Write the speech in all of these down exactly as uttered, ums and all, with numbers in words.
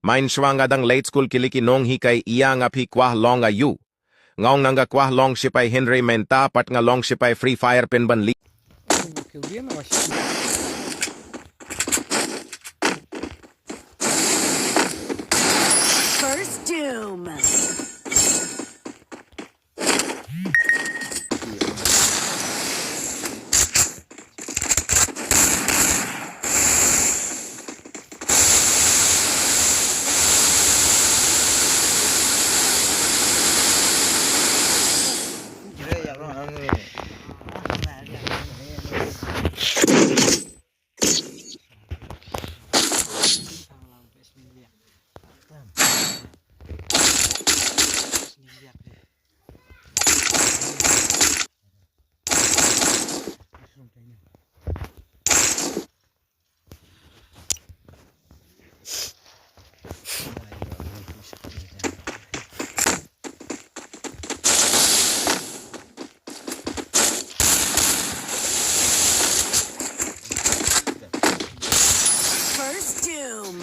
Main shwa nga dang leit skul kili ki nonghikai ïa nga phi kwah long aiu. Nga ong nga kwah long sipai hynrei mynta pat nga long sipai Free Fire pynban li. First Doom. First Doom.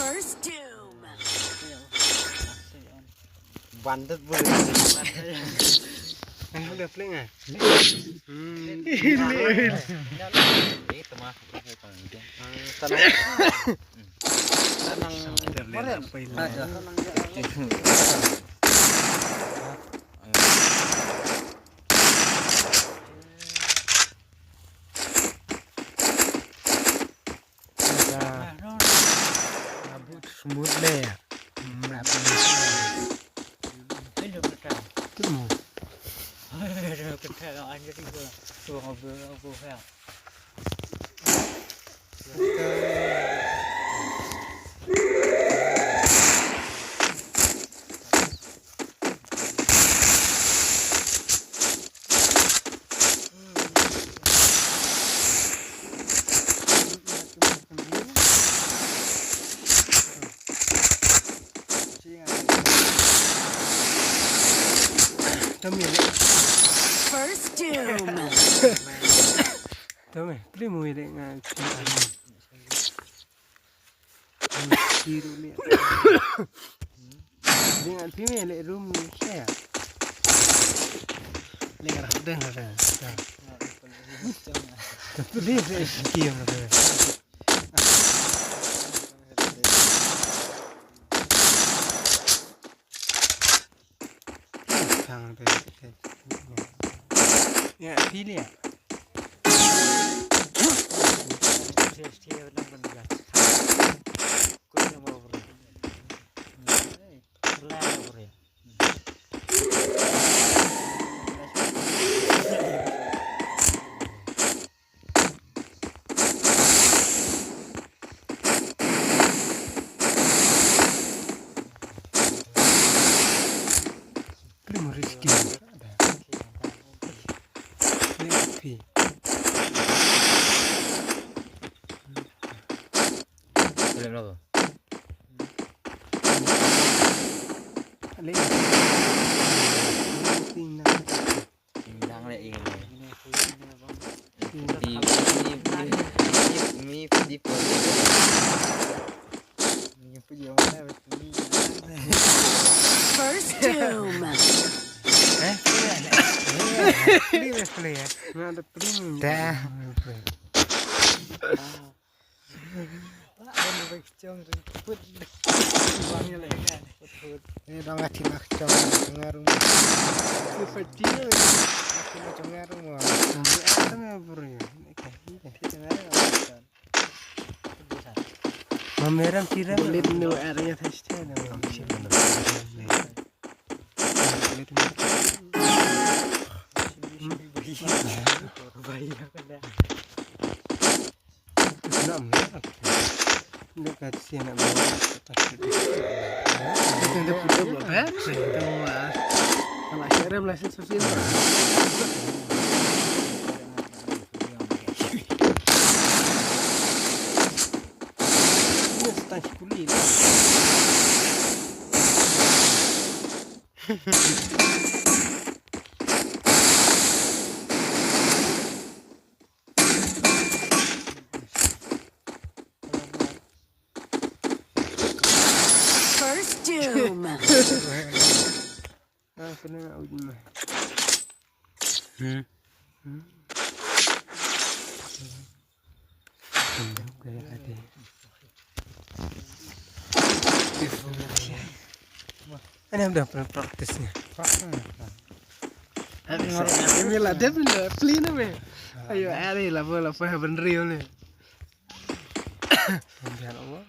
First Doom. Bandit boleh. Eh, udah play nggak? Hmm. Itu mah. Tenang. Tenang. Tenang. Smooth le. Timo. First Doom. Tome, primo ire nga. Kiru ni. Dengan sini le room ni saya. Le ngarap deh ada. Tapi dia saya sikim ada. Sang te. Ya, pili ya. Memory stick. Ni pi. Boleh berapa? Boleh. Tinggal. Tinggal le ing. Di di di di di di. First Doom. Eh? Play, play, play, eh. Dah. Eh, dang ati nak cong ngar mo. Super deal. Ati nak cong ngar mo. Ati nak cong ngar mo. Mameram tiram. Lit nu arya thaste na. Nam na. Nda ka sia na ba. Nda putu ba ba. Nda wa. Ala sharem la sin sufin. Ini stans puli. First Doom. Ah, kena ujung mah. Hmm. Hmm. Ini udah pernah praktisnya. Ini lah dia benda play ni meh. Ayo, ari lah bola apa bener ni. Biar Allah.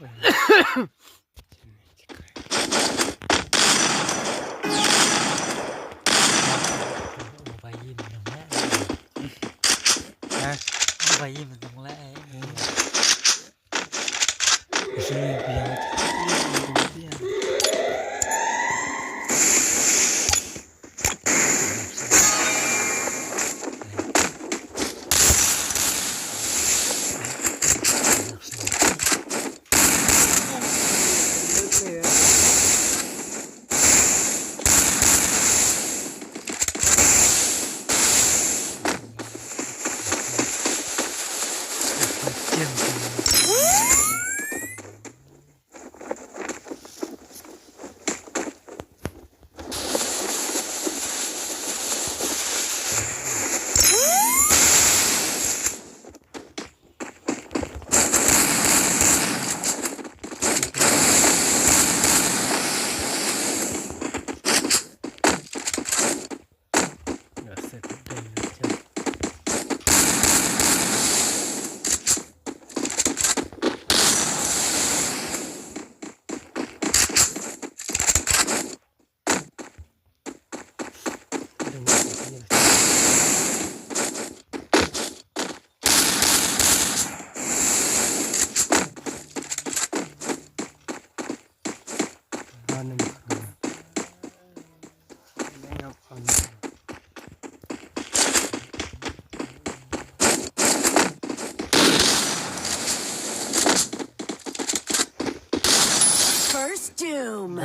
First Doom.